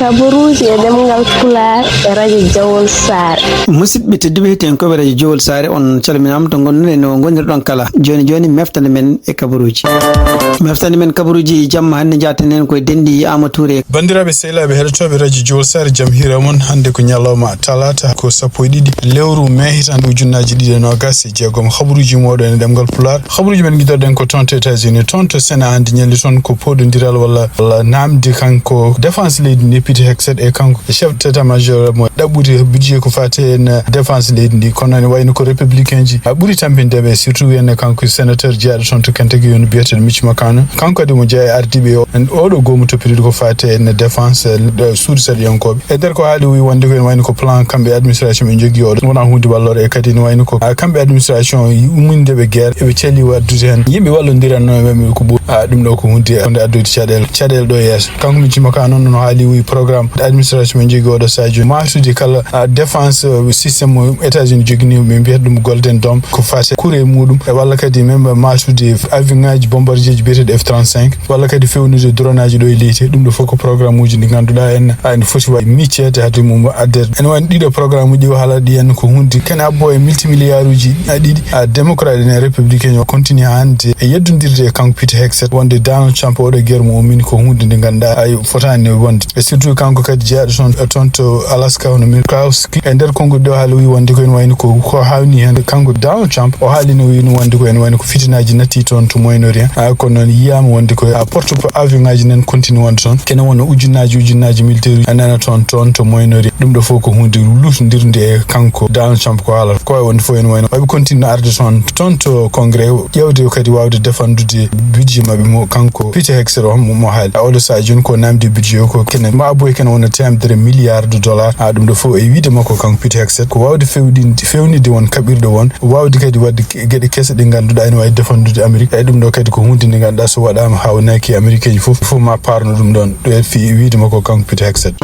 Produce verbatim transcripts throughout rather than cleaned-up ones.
Kabaruuji e ɗemngal Pulaar e radio Jawol Saare. Musidɓe tedduɓe, heɗiyankoɓe radio Jawol Saare, on calminaama to ngonɗon e no ngonirɗon kala. Jooni jooni, meftande men e kabaruuji. Meftande men kabaruuji jamma hannde, njaaten heen koye denɗi Aama Tuure. Banndiraaɓe sehilaaɓe heɗotooɓe radio Jawol Saare, jam hiira mon. Hannde ko ñalawma talaata, ko sappo e ɗiɗi lewru mee hitaande ujunnaaji ɗiɗi e noogaas e jeegom. Kabaruuji mooɗon e ɗemngal Pulaar. Kabaruuji men ngiɗorɗen ko toon to États-Unis, toon to Sénat hannde ñalli toon ko pooɗondiral walla, walla namdi kanko défense leydi ndi, Pete Hegseth, e kanko chef d'état-major mo ɗaɓɓude budget ko faati en défense leydi ndi. Kono ne wayno ko républicain ji a ɓuri tampindeɓe, surtout wiyande kanko sénateur jeyaaɗo toon to Kentucky, on biyeteeɗo Mitch McConnell. Kanko kadi mo jeyaa e ardiiɓe o, en oɗo goomu toppitiiɗo ko faati en défense, eh, suudu sarɗiyankooɓe. E nder ko haali, o wi wonde ko ene wayno ko plan kamɓe administration ɓe njogii oɗo, wonaa huunde wallore, e kadi ene wayno ko, ah, kamɓe administration umminde ɓe guerre, eɓe cali waddude heen yimɓe wallondiranno e maɓɓe ko ɓuri. Ah, ɗum ɗo ko huunde wonde addude caɗeele, caɗeele ɗo e yeeso. Kanko Mitch McConnell noon, no haali, wi programme administration ɓe njogii oɗo sadio, maasude kala, ah, défense, euh, système mo États-Unis jogini, ɓe mbiyata ɗum Golden Dome, ko faati kure muɗum, e walla kadi même maasude avion ngaji bombardier ji biyeteeɗo F trente-cinq, walla kadi fewnude drone aji ɗo e leydi. Ɗum ɗo fof ko programme uji ɗi ngannduɗaa en, a, ene foti wa micceede haade mum addeede. Ene wayno ɗiɗo programme uji ɗi, o haala ɗi en ko huunde kene abbo e multimilliard uji a ɗiɗi. A, démocrate en e républicain o continue hannde e yeddondirde e kanko Pete Hegseth wonde Donald Trump oɗo guerre mo ummini ko huunde nde ngannduɗaa ay fotaani wonde. E surtout kanko kadi jeyaaɗo toon, toon to Alaska, hono Murkowski, e nder konngol ɗo haala wi wonde ko ene wayno ko, ko hawni heen kanko Donald Trump, o haali no wi no wonde ko ene wayno ko fitinaaji natti toon to Moyen-Orient. A, kono noon yiyaama wonde ko a porte avion ngaji nan continue wonde toon, kene wonno ujunnaaji, ujunnaaji militaire uji nana toon, toon to Moyen-Orient. Ɗum ɗo fof ko huunde luutondirnde e kanko Donald Trump ko haalata. Ko wawi wonde fof ene wayno maɓe continue arde toon, toon to Congrès, ƴeewde kadi waawde defandude budget maɓɓe mo kanko Pete Hegseth o mo, mo haali. A, oɗo sahaa jooni ko namdi budget o ko kene ma aboy kene wona temedere milliard de dollars. A, ɗum ɗo fof e wiide makko kanko Pete Hegseth ko waawde fewɗinde, fewnitde won kaɓirɗe won, waawde kadi waɗde ke-, geɗe kese ɗe ngannduɗaa ene waawi defandude Amérique. Eyi, ɗum ɗo kadi ko huunde nde ngannduɗaa so waɗaama haa wonaki Américain ji fof, fof ma paarno ɗum ɗon. Ɗo e fii wiide makko kanko Pete Hegseth.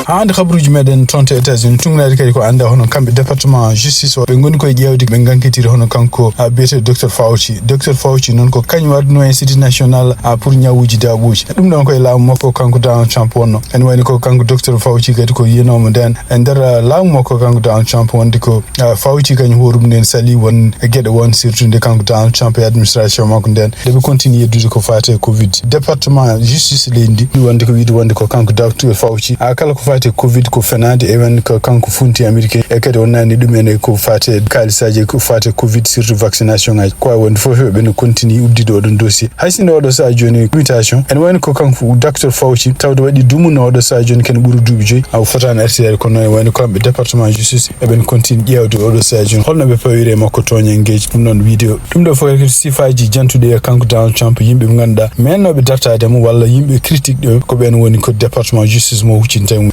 Haa hannde kabaruuji meɗen toon to États-Unis, tuugnaade kadi ko anndaa hono kamɓe département justice o, ɓe ngoni koye ƴeewde, ɓe ngankitiri hono kanko, a, biyeteeɗo docteur Fauci. Docteur Fauci noon ko kañum waɗno Institut National, a, pour ñawuuji daaɓuuji. Ɗum ɗon koye laamu makko kanko Donald Trump wonno. Ene wayno ko kanko docteur Fauci kadi ko yiyanoomo ndeen e nder, a, laamu makko kanko Donald Trump wonde ko, a, Fauci kañum hoore mum nen sali won e geɗe won, surtout nde kanko Donald Trump e administration makko nden, nde ɓe continue yeddude ko faati e covid. Département justice leydi ndi, ɗum wonde ko wiide wonde ko kanko docteur Fauci. A, kala ko faati e covid ko fenaande, e wonde ko kanko funti Amérique, e kadi o naani ɗum ene ko faati e kaalisaaji ko faati e covid, surtout vaccination ngaji. Ko wawi wonde fof ɓe no continue uddude oɗon dossier. Hay sinno oɗo sahaa jooni mutation, ene wayno ko kanko docteur Fauci, tawde waɗi dumunna oɗo sahaa jooni kene ɓuri duuɓi joyi, aw fotaani artireede, kono ene wayno kamɓe département justice eɓen continue ƴeewde oɗo sahaa jooni holno ɓe pawiri e makko tooñanngeeji. Ɗum noon wiide ɗum ɗo fof ko sifaaji jantuɗi e kanko Donald Trump, yimɓe ɓe ngannduɗaa meennooɓe dartaade mo walla yimɓe critique ɗo ko ɓeen woni ko département justice mo huccinte mo.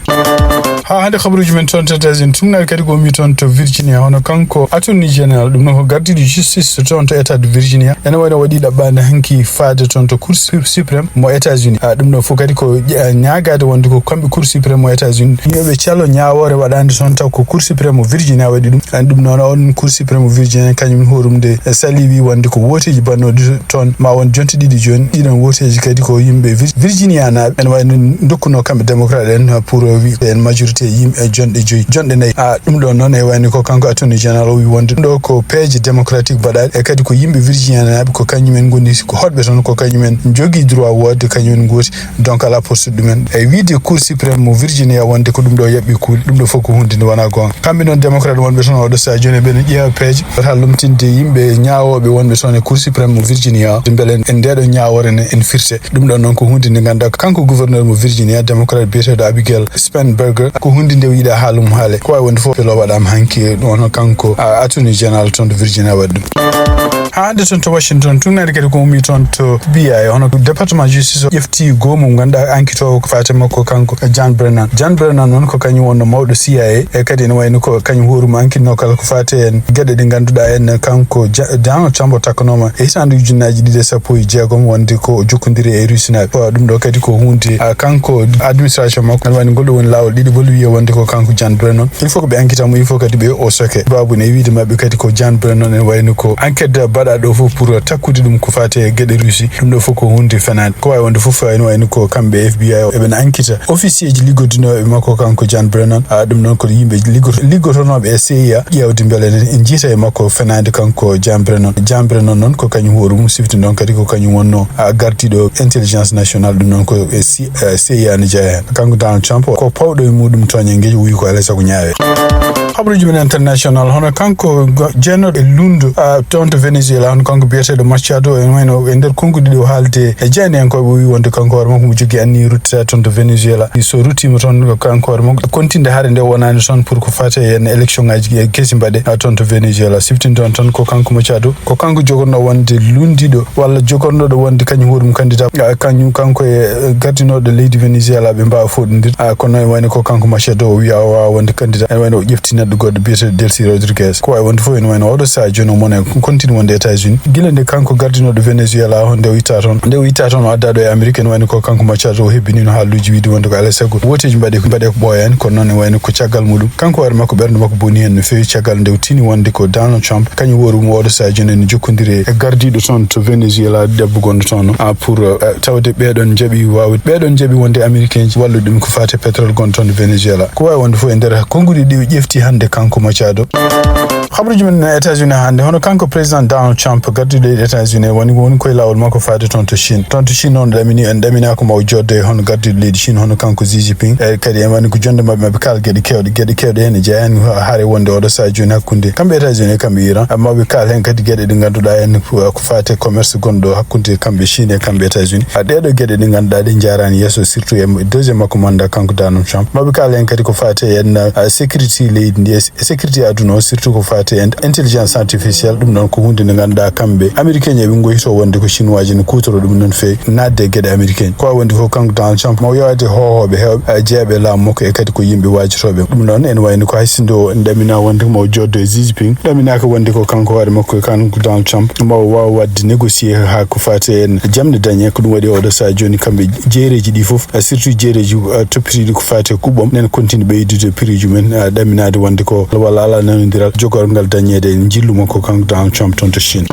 Haa hannde kabaruuji men toon to États-Unis, tuugnaade kadi ko ummi toon to Virginia, hono kanko attorney general, ɗum noon ko gardiiɗo justice toon to état de Virginia, ene wayno waɗi ɗaɓɓaande hanki faade toon to Cour su-, suprême mo États-Unis. A, ɗum ɗo fof kadi ko ƴa-, ñaagaade wonde ko kamɓe Cour suprême mo États-Unis, yo ɓe calo ñaawoore waɗaande toon, taw ko Cour suprême mo Virginia waɗi ɗum. An ɗum noon, on Cour suprême mo Virginia, kañum hoore mum nde sali wi wonde ko wooteeji bannooɗi toon ma won jonte ɗiɗi jooni. Ɗiɗon wooteeji kadi ko yimɓe Vir-, Virginia naaɓe, ene wayno ndokkuno kamɓe démocrate en pour wi en majorité yimɓe jonɗe joyi, jonɗe nayi. A, ɗum ɗon noon e wayno ko kanko attorney general o wi wonde ɗo ko peeje démocratique mbaɗaaɗe, e kadi ko yimɓe Virginia naaɓe ko kañum en ngoni ko hoɗɓe toon, ko kañum en jogii droit woodde, kañum en ngooti, donc alaa possude ɗum en. E wiide Cour suprême mo Virginia wonde ko ɗum ɗo yaɓɓi kuule, ɗum ɗo fof ko huunde nde wonaa goonga. Kamɓe noon démocrate wonɓe toon oɗo sahaa jooni ɓe no ƴeewa peeje wata lomtinde yimɓe ñaawooɓe wonɓe toon e Cour suprême mo Virginia, mbele en ndeɗo ñaawoore ne en firte. Ɗum ɗon noon ko huunde nde ngannduɗaa kanko gouverneur mo Virginia, démocrate biyeteeɗo Abigail Spanberger, ko huunde nde o yiɗaa haala mum haale. Ko wawi wonde fof pelo waɗaama hanki, ɗum hono kanko, a, attorney general toon to Virginia waɗi ɗum. Haa hannde toon to Washington, tuugnaade kadi ko ummi toon to F B I, hono département justice o ƴefti goomu mo ngannduɗaa enquête o ko faati makko kanko John Brennan. John Brennan noon ko kañum wonno mawɗo C I A, e kadi ene wayno ko kañum hoore mum enquête no kala ko faati en geɗe ɗe ngannduɗaa en kanko Ja-, Donald Trump o takkanooma e hitaande ujunnaaji ɗiɗi e sappo e jeegom wonde ko o jokkondiri e Russie naaɓe. Ko ɗum ɗo kadi ko huunde, a, kanko administration makko, ene wayno ngol ɗo woni laawol ɗiɗi bol wiye wonde ko kanko John Brennan. Il faut ko ɓe enquête mo, il faut kadi ɓe o soke. Babu ne e wiide maɓɓe kadi ko John Brennan ene wayno ko enquête waɗa ɗo fof pour takkude ɗum ko faati e geɗe Russie. Ɗum ɗo fof ko hunde fenaande. Ko waawi wonde fof, ene wayno ko kamɓe F B I o eɓena ankita officier ji liggodinooɓe makko kanko John Brennan. A, ɗum noon ko yimɓe liggoto-, liggotonooɓe e C I A ƴeewde mbele en, en njiyta e makko fenaande kanko John Brennan. John Brennan noon ko kañum hoore mum sifti noon kadi ko kañum wonno, a, gardiiɗo intelligence nationale, ɗum noon ko e C-, e C I A ne jeyaa heen. Kanko Donald Trump ko pawɗo e muɗum tooñe ngeji, o wi ko alaa e sago ñaawe. Habaruuji men international, hono kanko go-, jeenooɗo e luulndo, a, toon to Venezuela, hono kanko biyeteeɗo Machado, en wayno e nder konnguɗi ɗi o haalde e jeyaniyankooɓe, o wi wonde kanko hoore makko mo jogii anniya ruttitaade toon to Venezuela. So ruttiima toon, ko kanko hoore makko kontinde hare nde wonaani toon pour ko faati e élection ngaaji kesi mbaɗe, a, toon to Venezuela. Siftinto on tan ko kanko Machado, ko kanko jogorno wonde luulndiiɗo walla jogornoɗo wonde kañum hoore mum candidat, a, kañum kanko e, e, gardinooɗo leydi Venezuela ɓe mbaawa fooɗondirde. A, kono ene wayno ko kanko Machado o wiya o waawa wonde candidat. Ene wayno o ƴefti neɗɗo goɗɗo biyeteeɗo Delcy Rodriguez. Ko waawi wonde fof ene wayno oɗo sahaa jooni o mone kontine wonde États-Unis. Gila nde kanko gardinooɗo Venezuela o nde o itta toon, nde o itta toon o adda ɗo e Amérique, ene wayno ko kanko Machado o hebbinino haaluuji wiide wonde ko alaa e sago wooteeji mbaɗe, mbaɗe ko ɓooyaani. Kono noon ene wayno ko caggal muɗum kanko hoore makko ɓernde makko boni heen no feewi caggal nde o tini wonde ko Donald Trump kañum hoore mum oɗo sahaa jooni ene jokkondiri e gardiiɗo toon to Venezuela debbo gonɗo toon, a, pour, a, tawde ɓeeɗon njaɓi waawde, ɓeeɗon njaɓi wonde Américain ji wallude ɗum ko faati e pétrole gonɗo toon to Venezuela. Ko waawi wonde fof e nder konnguɗi ɗi o ƴefti hannde kanko Machado. Habaruuji men États-Unis hannde, hono kanko président Donald Trump, gardiiɗo leydi États-Unis, woni, woni koye laawol makko faade toon to Chine. Toon to Chine noon ɗamini, en ɗaminaaka ma o jooɗde e hono gardiiɗo leydi Chine, hono kanko Xi Jinping. E kadi en wani ko jonde maɓɓe, maɓɓe kaala geɗe keewɗe, geɗe keewɗe heen e jeyaa heen ha-, hare wonde oɗo sahaa jooni hakkunde kamɓe États-Unis e kamɓe Iran. Amma ɓe kaala heen kadi geɗe ɗe ngannduɗaa heen ko, ko faati e commerce gonɗo hakkunde kamɓe Chine e kamɓe États-Unis. A, ɗeeɗo geɗe ɗe ngannduɗaa ɗe njaaraani yeeso, surtout e deuxième makko mandat kanko Donald Trump. Maɓe kaala heen kadi ko faati e, a, sécurité leydi ndi e e sécurité aduna o, surtout ko faati e intelligence artificielle, ɗum ɗon ko huunde nde ngannduɗaa kamɓe Américain ɓe ngoyto wonde ko Chinois ji no kuutoro ɗum ɗon feewi naatde e geɗe Américain. Ko waawi wonde fof kanko Donald Trump mo yewte hoohooɓe heewɓe, eh, jeeɓe laamu makko e kadi ko yimɓe waajotooɓe. Ɗum ɗon ene wayno ko hay sinno o ɗamina wonde mo jooɗo e Xi Jinping, ɗaminaaka wonde ko kanko hoore makko, kanko Donald Trump, mo waawa waɗde négocier haa ko faati e jamɗe dañe. Ko ɗum waɗi oɗo sahaa jooni kamɓe jeereeji ɗi fof, eh, surtout jeereeji, eh, toppitiiɗi ko faati e kuɓɓam, nana kontini ɓeydude prix ji men, eh, ɗaminaade wonde ko walla alaa nanondiral jogorgal dañeede e njillu makko kanko Donald Trump toon to Chine.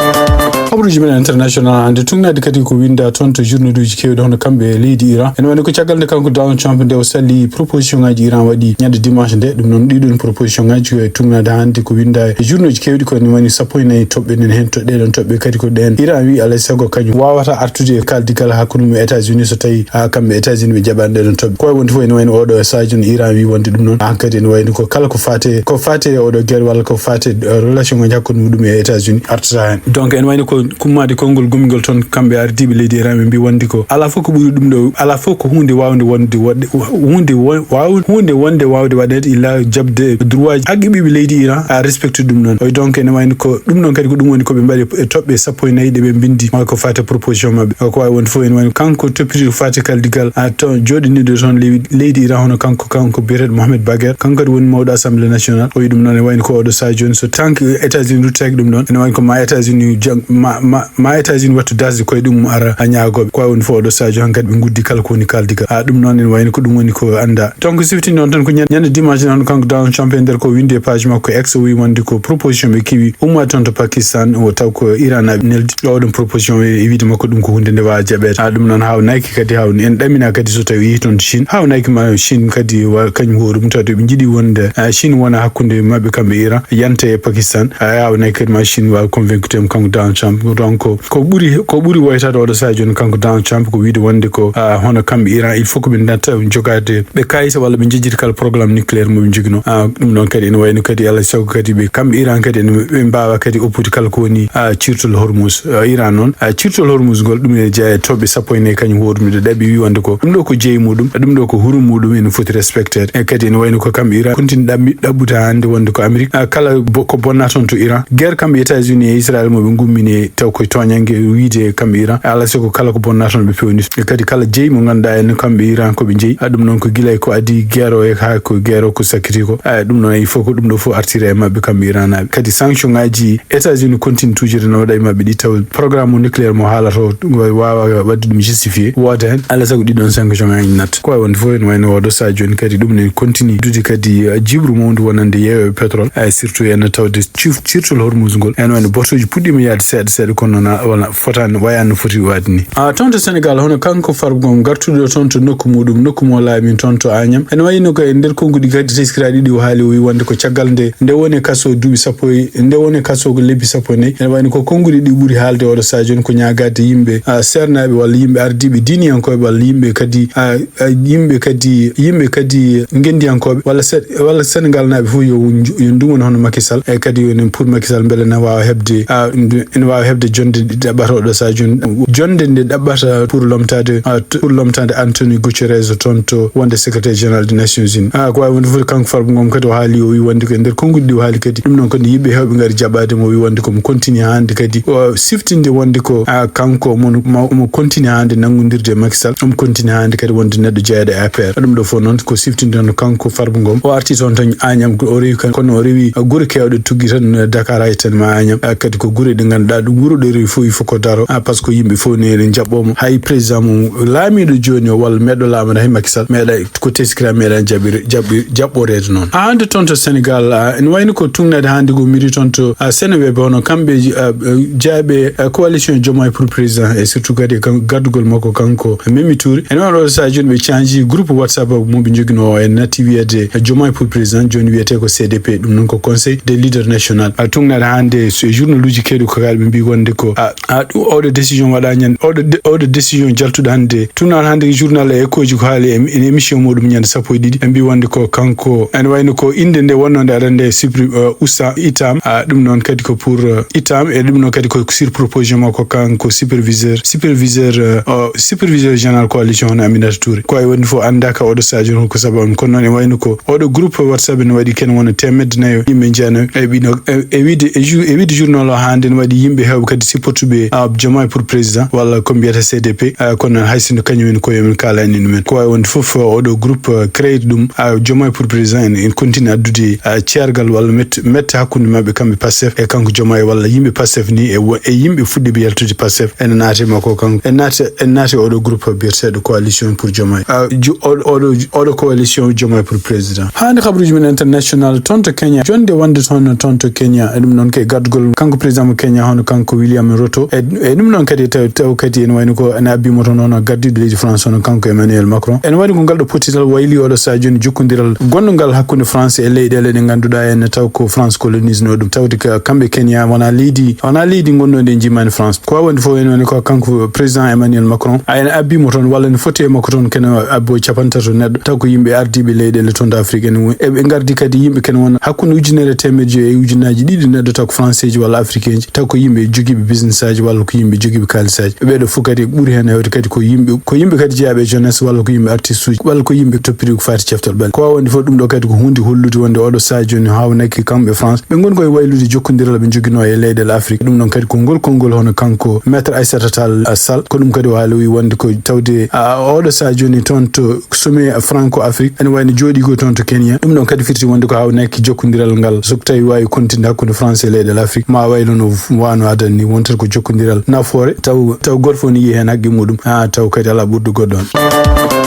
Habaruuji men international hannde, tuugnaade kadi ko winnda toon to journal uji keewɗi hono kamɓe e leydi Iran. Ene wayno ko caggal nde kanko Donald Trump nde o salli proposition ngaji Iran waɗi ñande dimanche nde, ɗum noon ɗiɗon proposition ngaji ko e tuugnaade hannde ko winnda e journal uji keewɗi, ko ene wayno sappo e nayi toɓɓe nen heen to ɗeɗon toɓɓe kadi ko ɗeen Iran wi alaa e sago kañum waawata artude e kaaldigal hakkunde mum e États-Unis so tawi, ah, kamɓe États-Unis ɓe jaɓaani ɗeɗon toɓɓe. Ko e wonde fof ene wayno oɗo sahaa jooni Iran wi wonde ɗum noon, ah, kadi ene wayno ko kala ko faati, ko faati e oɗo guerre walla ko faati, eh, relation ngaji hakkunde muɗum e États-Unis artata heen. Donc ene wayno ko kummaade konngol gomingol toon kamɓe ardiiɓe leydi Iran ɓe mbi wonde ko alaa fof ko ɓuri ɗum ɗo, alaa fof ko huunde waawde wonde waɗde, huunde wo-, waaw-, huunde wonde waawde waɗeede illa jaɓde droit ji haqqe ɓiɓɓe leydi Iran a respecte ɗum ɗon. O donc ene wayno ko ɗum ɗon kadi ko ɗum woni ko ɓe mbaɗi e toɓɓe sappo e nayi ɗe ɓe mbindi ma ko faati proposition maɓɓe. Ko waawi wonde fof ene wayno kanko toppiti ko faati kaaldigal, a, to jooɗiniiɗo toon leydi, leydi Iran hono kanko, kanko biyeteeɗo Mohamed Bagher, kanko kadi woni mawɗo Assemblée nationale. O wi ɗum noon ene wayno ko oɗo sahaa jooni so tanke États-Unis ruttaaki ɗum ɗon, ene wayno ko ma États-Unis jang-, ma, ma, ma États-Unis wattu dasde koye ɗum ara a ñaagooɓe. Ko waawi wonde fof oɗo sahaa jooni hankadi ɓe nguddi kala ko woni kaaldigal. A, ɗum noon ene wayno ko ɗum woni ko anndaa. Donc siftinde on tan ko ñan-, ñande dimanche noon kanko Donald Trump e nder ko windi e page makko X o wi wonde ko proposition ɓe keewi ummaade toon to Pakistan o taw ko Iran naaɓe neldi. Ɗo oɗon proposition e, e wiide makko ɗum ko huunde nde waawa jaɓeede. A, ɗum noon haaw nayki kadi haaw en ɗamina kadi so tawi yehi toon to Chine. Haaw nayki ma Chine kadi wa-, kañum hoore mum tawde ɓe njiɗi wonde, a, Chine wona hakkunde maɓɓe kamɓe Iran yante e Pakistan. A, haaw nayki kadi ma Chine waawa convaincu tem kanko Donald Trump. Donc ko ɓuri, ko ɓuri woytaade oɗo sahaa jooni kanko Donald Trump ko wiide wonde ko, a, hono kamɓe Iran il faut ko ɓe natta jogaade ɓe kayisa walla ɓe njejjita kala programme nucléaire mo ɓe njoginoo. A, ɗum ɗon kadi ene wayno kadi alaa e sago kadi ɓe, kamɓe Iran kadi ene, ɓe mbaawa kadi oppude kala ko woni, a, ciirtol Hormuz. A, Iran noon, a, ciirtol Hormuz ngol ɗum ene jeyaa e toɓɓe sappo e nayi kañum hoore mum ɗe ɗaɓɓi wi wonde ko ɗum ɗo ko jeyi muɗum, ɗum ɗo ko hurum muɗum ene foti respecteede. E kadi ene wayno ko kamɓe Iran kontini ɗaɓɓi, ɗaɓɓude hannde wonde ko Amérique, a, kala bo-, ko bonna toon to Iran. Guerre kamɓe États-Unis e Israël mo ɓe ngummini taw koye tooñannge wiide kamɓe Iran. Alaa sago kala ko bonna toon ɓe pewni. E kadi kala jeyi mo ngannduɗaa en kamɓe Iran ko ɓe jeyi. A, ɗum noon ko gila e ko adii guerre o e haa ko guerre o ko sakkiti ko. A, ɗum noon il faut ko ɗum ɗo fof artira e maɓɓe kamɓe Iran naaɓe. Kadi sanction ngaji États-Unis continue toujours no waɗa e maɓɓe ɗi taw programme nucléaire mo haalata o wa-, waawa waɗde ɗum justifié. Wooda heen. Alaa sago ɗiɗon sanction ngaji natta. Ko waawi wonde fof ene wayno oɗo sahaa jooni kadi ɗum ne continue dude kadi, a, jiɓru mawdu wonande yeeyooɓe pétrole. A, surtout en tawde cif-, ciirtol Hormuz ngol. En wayno botooji puɗɗiima yaade seeɗa seeɗa kono noon wala fotaani wayano foti waade ni. A toon to Sénégal, hono kanko Farba Ngom gartuɗo toon to nokku muɗum, nokku mo laamin toon to Agnam. Ene wayno ko e nder konnguɗi kadi teskiraaɗi ɗi o haali, o wi wonde ko caggal nde, nde woni kaso duuɓi sappo e, nde woni kaso ko lebbi sappo e nayi. Ene wayno ko konnguɗi ɗi ɓuri haalde oɗo sahaa jooni ko ñaagaade yimɓe, a, seernaaɓe walla yimɓe ardiiɓe diiniyankooɓe walla yimɓe kadi, a, a, yimɓe kadi, yimɓe kadi ngenndiyankooɓe walla se-, walla Sénégal naaɓe fof yo nju-, yo nduŋano hono Macky Sall. E kadi yo enen pour Macky Sall mbele ene waawa heɓde, a, ndu-, ene waawa heɓde jonnde nde ɗaɓɓata oɗo sahaa jooni, jonnde nde ɗaɓɓata pour lomtaade, a, t-, pour lomtaade Antonio Guterres toon to wonde secrétaire général des Nations Unies. A, ko waawi wonde fof kanko Farba Ngom kadi o haali, o wi wonde ko e nder konnguɗi ɗi o haali kadi. Ɗum noon kadi yimɓe heewɓe ngari jaɓaade mo, o wi wonde ko mo continue hannde kadi o siftinde wonde ko, a, kanko omo, ma-, omo continue hannde nanngondirde e Macky Sall, omo continue hannde kadi wonde neɗɗo jeyaɗo e A P R. Ɗum ɗo fof noon ko siftinde noon kanko Farba Ngom. O arti toon tan Agnam ko o rewi kan, kono o rewi gure keewɗe tuggi tan Dakar hay tan ma Agnam. A, kadi ko gure ɗe ngannduɗaa ɗum wuro ɗo rewi fof il faut ko daro. A, par ce que yimɓe fof ne eɗen jaɓɓoo mo. Hay président mo laamiiɗo jooni o walla meɗɗo laamata hay Macky Sall meeɗa ko teskira meeɗa jaɓɓire-, jaɓɓi-, jaɓɓoreede noon. Haa hannde toon to Sénégal, a, ene wayno ko tugnaade hannde ko miri toon to, a, Seneweb hono kamɓe, a, a, jaaɓe, a, coalition Diomaye pour président e surtout kadi kan-, gardugol makko kanko Mimi Touré. Ene wayno oɗo sahaa jooni ɓe canji groupe WhatsApp mo ɓe njoginoo o en natti wiyeede Diomaye pour président, jooni wiyetee ko C D P, ɗum noon ko Conseil des leaders national. A, tugnaade hannde so e journaluuji keewɗi ko kala ɓe mbi wonde ko, a, a, ɗum oɗo décision waɗa ñande, oɗo de-, oɗo décision jaltuɗo hannde. Tugnaade hannde journal e écho ji ko haali e, e émission muɗum ñande sappo e ɗiɗi. Ɓe mbi wonde ko kanko, ene wayno ko innde nde wonnoo nde aɗa nde supprime, euh, usta, itam. A, ɗum noon kadi ko pour, euh, itam, e ɗum noon kadi ko sur proposition makko kanko superviseur, superviseur, euh, o, superviseur général coalition hono Aminata Touré. Ko wayi wonde fof anndaaka oɗo sahaa jooni ko sababu, kono noon e wayno ko oɗo groupe WhatsApp ene waɗi ken wona teemedde nayo yimɓe njeyanoo. E ɓino, e, e wiide, e ju-, e wiide journal o hannde ene waɗi yimɓe heewɓe kadi supportuɓe, a, Diomaye pour président walla ko mbiyata C D P, a, kono noon hay sinno kañum en koye men kaala en ɗumen. Ko wayi wonde fof, oɗo groupe, a, créé ɗum, a, Diomaye pour président en, en continue addude, a, ceergal walla mette, mette hakkunde maɓɓe kamɓe Pastef e kanko Diomaye walla yimɓe Pastef ni e wo-, e yimɓe fuɗɗiiɓe yaltude Pastef ene naati e makko kanko. En naati, en naati e oɗo groupe biyeteeɗo coalition pour Diomaye. A, ju-, oɗo, oɗo, oɗo coalition Diomaye pour président. Haa hannde kabaruuji men international toon to Kenya. Jonnde wonde toon, toon to Kenya. E ɗum noon ko e gardugol kanko président mo Kenya hono kanko William Ruto. E, e ɗum noon kadi taw, taw kadi ene wayno ko ene abbi mo toon hono gardiiɗo leydi France hono kanko Emmanuel Macron. Ene wayno ko ngal ɗo pottital wayli oɗo sahaa jooni jokkondiral gonnungal hakkunde France e leyɗeele ɗe ngannduɗaa en taw ko France colonise no ɗum. Tawde ka kamɓe Kenya wona leydi, wona leydi ngonnondi e njiimaandi France. Ko wayi wonde fof ene wayno ko kanko président Emmanuel Macron. A, ene abbi mo toon walla ene foti e makko toon kene abbo capantato neɗɗo. Taw ko yimɓe ardiiɓe leyɗeele toon to Afrique ene woni. Eɓe ngardi kadi yimɓe kene wona hakkunde ujunere e teemedde joyi e ujunnaaji ɗiɗi neɗɗo taw ko français ji walla africain ji. Taw ko yimɓe jogiiɓe business aji walla ko yimɓe jogiiɓe kaalisaaji. Ɓeeɗo fof kadi ɓuri heen heewde kadi ko yimɓe, ko yimɓe kadi jeyaaɓe e jeunesse walla ko yimɓe artiste uji walla ko yimɓe toppitii ko faati ceftal ɓalli. Ko wayi wonde fof ɗum ɗo kadi ko huunde hollude wonde oɗo sahaa jooni haawnaaki kamɓe France. Ɓe ngoni koye waylude jokkondiral ɓe njoginoo e leyɗeele Afrique. Ɗum noon kadi ko ngol konngol hono kanko Maître Aïssata Tall Sall. Ko ɗum kadi o haali o wi wonde ko tawde, a, oɗo sahaa jooni toon to sommet franco-afrique ene wayno jooɗii ko toon to Kenya. Ɗum ɗon kadi firti wonde ko haawnaaki jokkondiral ngal, so ko tawi waawi kontinde hakkunde France e leyɗeele Afrique, ma waylo no waano adan ni, wonta ko jokkondiral nafoore, taw, taw gooto fof ne yiyi heen haqqe muɗum, haa taw kadi alaa ɓurɗo goɗɗo on.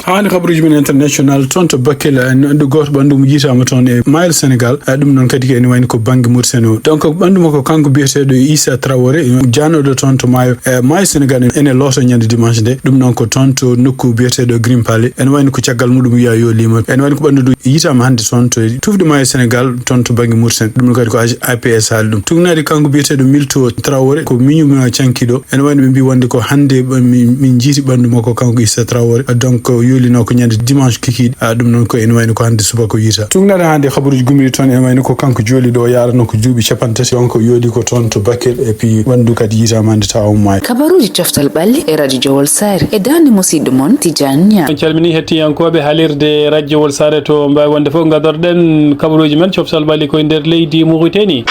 Haa hannde kabaruuji men international, toon to Bakel, en anndi gooto ɓanndu mum yiytaama toon e maayel Sénégal. A, ɗum noon kadi ene wayno ko bannge Mauritanie o. Donc, ɓanndu makko kanko biyeteeɗo Issa Traoré, jaanooɗo toon to maayo, e maayo Sénégal, ene looto ñande dimanche nde. Ɗum noon ko toon to nokku biyeteeɗo Green Palais. Ene wayno ko caggal muɗum wiya yo liima. Ene wayno ko ɓanndu ndu yiytaama hannde toon to tufde maayo Sénégal, toon to bannge Mauritanie. Ɗum noon kadi ko A P S haali ɗum. Tugnaade kanko biyeteeɗo Milto Traoré, ko miñum cankiiɗo. Ene wayno ɓe mbii wonde ko hannde ɓe-, min, min njiiti ɓanndu makko kanko Issa Traoré. Donc, o yoolino ko ñande dimanche kikiiɗe. A, ɗum noon ko ene wayno ko hannde subaka o yiita. Tugnaade hannde kabaruuji gummiiɗi toon, ene wayno ko kanko jooliiɗo o yaarano ko duuɓi capanɗe tati. Donc, o yooli ko toon to Bakel, et puis ɓanndu kadi yiitaama hannde tawa o maayi. Kabaruuji coftal ɓalli e Radio Jowol Saare e darnde musiɗɗo mon Tidiane Niang. En calminii hettiyankooɓe haalirde Radio Jowol Saare to mbaawi wonde fof, ngadorɗen kabaruuji men coftal ɓalli ko e nder leydi Mauritanie.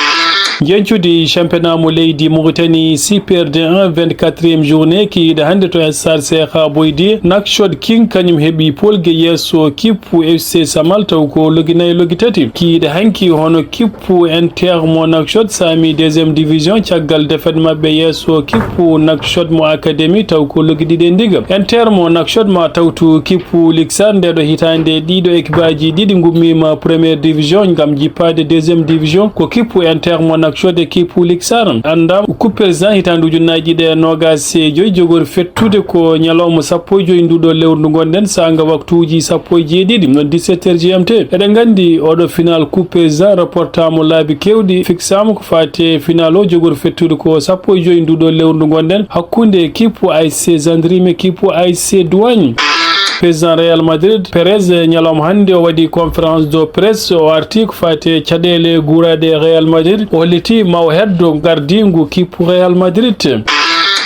Njeñcudi championnat mo leydi Mauritanie, Super D un, vingt-quatrième journée, kikiiɗe hannde to stade Cheikh Boydi, Nouakchott King kañum heɓi polge yeeso kippu F C Samal, taw ko loggi nayi e loggi tati. Kikiiɗe hanki hono kippu Inter mo Nouakchott saami deuxième division caggal défaite maɓɓe yeeso kippu Nouakchott mo Académie, taw ko loggi ɗiɗi e ndiga. Inter mo Nouakchott ma tawtu kippu Luxor, nde ɗo hitaande ɗiɗo ekipaaji ɗiɗi ngummiima première division ngam jippaade deuxième division, ko kippu Inter mo Code équipe Ligue Sar anndaama coupe président hitaande ujunnaaji ɗiɗi e noogaas e joy, jogori fettude ko ñalawma sappo e joy nduɗo lewru ndu ngonɗen, saanga waktuuji sappo e jeeɗiɗi, no dix-sept heures G M T. Eɗen nganndi oɗo final coupe président reportaama laabi keewɗi, fixaama ko faati e final o, jogori fettude ko sappo e joy nduɗo lewru ndu ngonɗen, hakkunde équipe A S C Gendarmerie, équipe A S C Douane. Président Real Madrid, Perez, ñalawma hannde o waɗi conférence de presse, o arti ko faati e caɗeele guuraaɗe e Real Madrid, o holliti ma o heddo gardiigu kippu Real Madrid.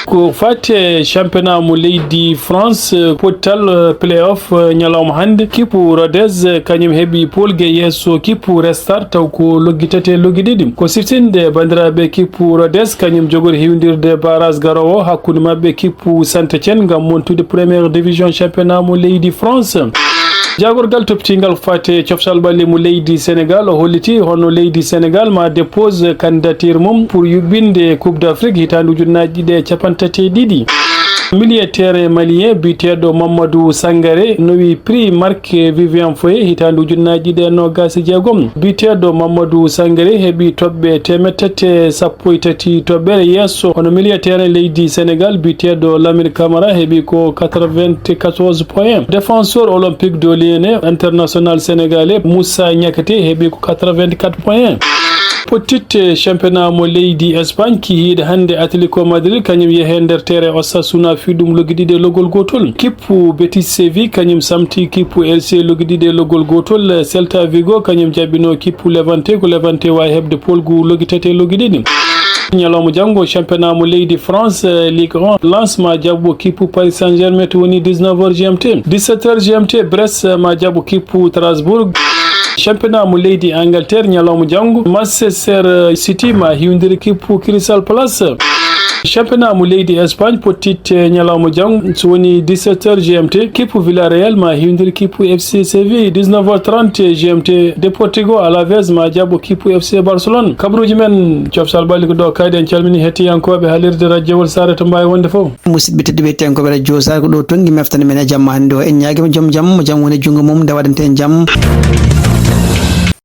Ko faati e championnat mo leydi France, pottal playoff ñalawma hannde, kippu Rodez kañum heɓi polge yeeso kippu Restart, taw ko loggi tati e loggi ɗiɗi. Ko siftinde banndiraaɓe kippu Rodez, kañum jogori hiwndirde barrage garoowo hakkunde maɓɓe kippu Saint-Étienne ngam montude première division championnat mo leydi France. Jaagorgal toppitiingal ko faati e coftal ɓalli mo leydi Sénégal, o holliti hono leydi Sénégal ma dépose candidature mum pour yuɓɓinde Coupe d'Afrique hitaande ujunnaaji ɗiɗi e capanɗe tati e ɗiɗi. Milieu terrain malien biyeteeɗo Mamadou Sangaré nowi prix Marc Vivian Foe hitaande ujunnaaji ɗiɗi e noogaas e jeegom. Biyeteeɗo Mamadou Sangaré heɓi toɓɓe teemeɗɗe tati e sappo e tati toɓɓere yeeso hono milieu terrain leydi Sénégal biyeteeɗo Lamine Camara heɓi ko quatre-vingt-quatorze points. Défenseur olympique de Lyonnais international sénégalais Moussa Niakhaté heɓi ko quatre-vingt-quatre points. Pottitte championnat mo leydi Espagne, kihiiɗe hannde Atlético Madrid, kañum yehe nder terrain Osasuna, fii ɗum loggi ɗiɗi e loggol gootol. Kippu Betis Séville, kañum samti kippu L C loggi ɗiɗi e loggol gootol. Celta Vigo, kañum jaɓɓino kippu Levante, ko Levante waawi heɓde polgu loggi tati e loggi ɗiɗi. Ñalawma janngo, championnat mo leydi France, Ligue un, Lens ma jaɓɓo kippu Paris Saint-Germain, to woni dix-neuf heures G M T. Dix-sept heures G M T, Brest ma jaɓɓo kippu Strasbourg. Championnat mo leydi Angleterre, ñalawma janngo, Manchester City ma hiwndiri kippu Crystal Palace. Championnat mo leydi Espagne, pottitte ñalawma janngo, so woni dix-sept heures G M T, kippu Villarreal ma hiwndiri kippu F C Séville. Dix-neuf heures trente G M T, Deportivo Alaves ma jaɓɓo kippu F C Barcelone. Kabaruuji men, coftal ɓalli ko ɗo kadi. En calmini hettiyankooɓe halirde rajowol Saare to mbaawi wonde fof. Musidɓe tedduɓe, hettiyankooɓe radio Saare, ko ɗo tonngi meftande men e jamma hannde o. En ñaagiima joom jam, mo jam woni e junngo mum, nde waɗante en jam.